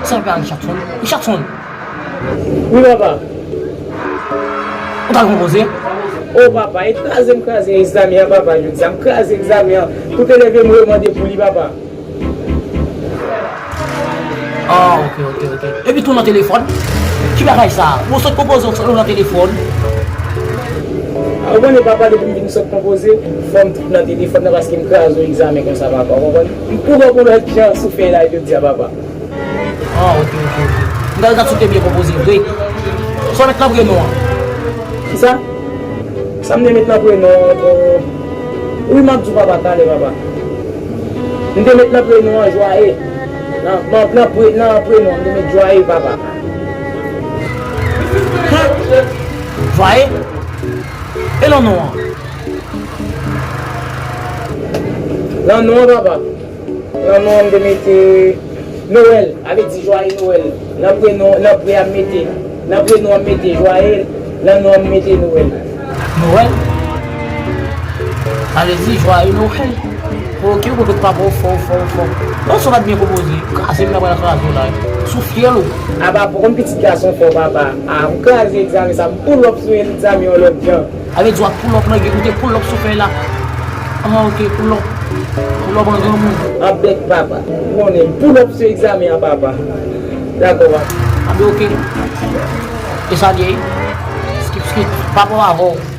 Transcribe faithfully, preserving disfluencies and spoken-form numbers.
Sa pa Richardson? Richardson! Wi, papa. Ou ta konpoze? O papa, e kraze m kraze egzamen an, papa, jodi a. M kraze egzamen an. Tout elèv yo mande pou li, papa. Ah, ok, ok, ok. Epi tou nan telefòn? Ki bagay sa? Ou sot konpoze, ou sot nan telefòn? Ah, ou konnen, papa, depi m vin sot konpoze, fò m tout nan telefòn nan, paske m kraze yon egzamen konsa, papa, ou konprann? M kou konprann lòt jan sou fèy la, jodi a, papa. Ah, ok, ok, ok. M ta, ta sot te byen konpoze vre. Sa w met nan prenon an? Kisa? Sa m te met nan prenon an ankò? Wi, m ap di w, papa, talè, papa. M te met nan prenon an Jwaye. Nan, nan, nan pre-, nan prenon an, m te met Jwaye, papa. Jwaye? E nan non an? Nan non an, papa. Nan non an, m te mete Nowèl, sa vle di Jwaye Nowèl. Nan prenon, nan pre a m mete, nan prenon an m mete Jwaye, nan non an m mete Nowèl. Nowèl? Sa vle di Jwaye Nowèl. Ok, ou konprann papa, ou fò, ou fò, ou fò. Non, sa w pa t byen konpoze. Kraze m nan pral kraze w la. Sou fyèl ou. A papa, ou konn pitit gason fò, papa. A, m kraze egzamen sa, m pull up sou egzamen yon lòt jan. Sa vle di w ap pull up nan, ou te pull up sou fèy la. Ah, ok, pull up. Pull up an granmoun. An bèk, papa. Ou konnen, m pull up sou egzamen an, papa. Dakò, papa. A, ben, ok. E sa l ye? Skip, skip. Papa w avè w.